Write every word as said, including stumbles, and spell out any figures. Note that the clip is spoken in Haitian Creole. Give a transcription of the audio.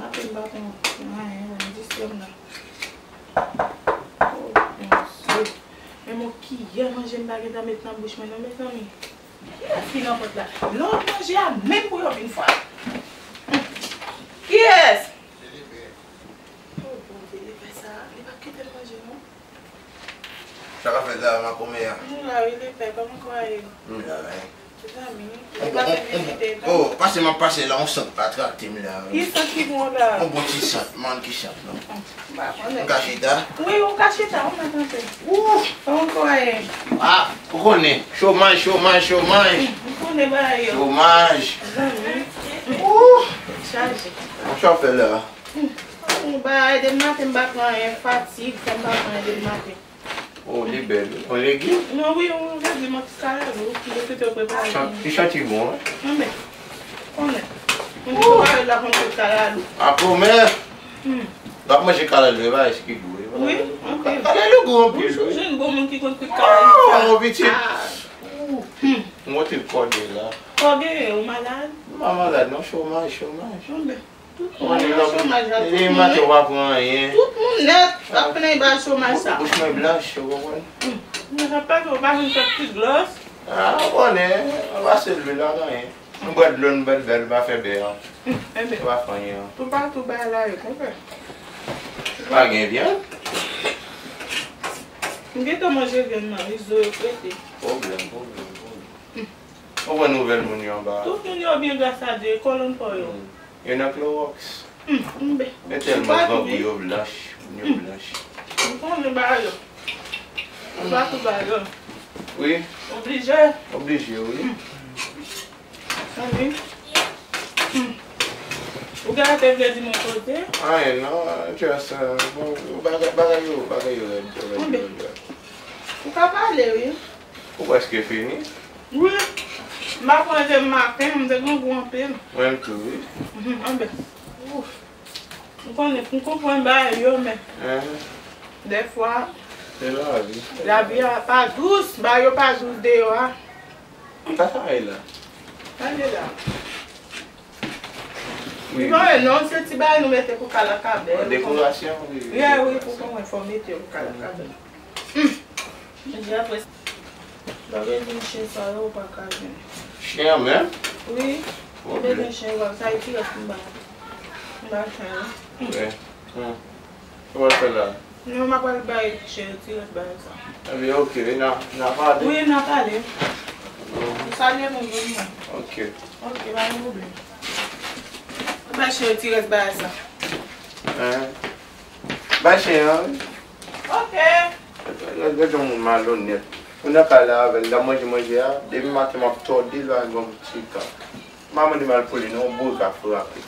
Apre m pa konn anyen, bon, di sèm la. Oh, Bondye. Men bon, kiyè manje m pa gentan met nan bouch mwen non, mezanmi. Kiyès ki nan pòt la? Lè w ap manje a, menm pou yo vin fwa. Kiyès? Oh, Bondye, li fè sa, li p ap kite m manje non. Sa ka fèt la, makomè a? M la wi, li fè, kòman kwaye? M la wi. Mezanmi, li pa fè vizite non. Oh, pase m ap pase la, yon sant pa trakte m la wi. Ki sant ki bon la? Yon bon ti sant, man ki sant non. M pa konnen. M ka chita? Wi, ou ka chita, ou mèt antre. Ouf! Kòman kwaye? Ah, ou konnen, chomaj, chomaj, chomaj. M konnen bagay yo. Chomaj. Mezanmi. Ouf! Chaje. Kòman sa w fè la? Ou ba ede m maten, m pa pran anyen, fatig fè m pa pran ede m maten. Oh, li bèl wi. Yon legim? Non, wi, yon legim ak kalalou. Mwen kite w prepare. Sa, li santi bon, wi. Anben, konnen. Mwen te prepare la konn tout kalalou. A komè. Hmm. W ap manje kalalou, e pa eski gou, wi. Wi, anpil. Kalalou gou anpil, wi. Ou jwenn bon moun ki konn tout kalalou. Oh, pitit. Ah. Hmm. Mwen te kòde la. Kòde, ou malad? M pa malad, non, chomaj, chomaj. Anben. Tout moun nan chomaj la, tout moun nèt. Tout moun nèt ap plenn ba chomaj sa. Bouch mwen blanch, ou konprann? Hmm. Mwen sa pa tou, pa vin fè ti glòs. Ah, ou konnen, anba se lwil la, anyen. Nou bwè dlo, nou bwè dlo, nou pa fè bè an. Hmm, enben. Nou pa fè anyen an. Toupatou bay la, yo, konpè. Pa gen vyann? M gentan manje vyann nan, wi, zo yo prete. Pwoblèm, pwoblèm, pwoblèm. Hmm. Ou wè nouvèl moun yo anba a? Tout moun yo byen, gras a Dye, e kòlonn pa yo. Hmm. Yo nan klowòks. Hmm, m byen. Men tèlman grangou, yo blanch, moun yo blanch. M konnen bagay yo. M pa tou bagay yo. Wi. Oblije. Oblije, wi. Hmm. Anvi. Hmm. Ou gen te vle di m yon kote? Anyen non, just, uh, bon, bagay, bagay yo, bagay yo rèd, yo rèd, yo rèd. Ou ka pale, wi. Ou prèske fini? Wi. M pa pran je m maten, m te grangou anpil. Mwen menm tou, wi. Mhm, anben. Ouf. M konnen, m konprann bagay yo, men. Enhen. Dèfwa, se lavi. Lavi a pa dous, bagay yo pa dous deyò a. Sa sa ye la? Sa ye la? Wi. Li pa wè non, se ti bagay nou mete pou kal la ka bèl. Dekorasyon, wi. Wi, wi, pou konprann fò mete yo pou kal la ka bèl. Hmm. Epi apre sa, lè w bezwen chen sa yo, ou pa ka jwenn. Chen an menm? Wi. Ou bezwen chen, sa e ti rès m ba. M ba chen an. Wi. Hmm. Sa w ap fè la? Non, m ap al bay chen yo ti rès bagay sa. Ebyen, oke, n a, n a pale. Wi, n a pale. Ou salye moun pou mwen. Oke. Oke, pa gen pwoblèm. Bay chen yo ti rès bagay sa. Enhen. Bay chen an, wi. Oke. Gade, gade yon moun malonèt. Ou nan kay la avè l, l ap manje manje a, depi maten m ap tòde l, pa gen yon ti ka. M pa mande m al pou li non, yon boul ka frape.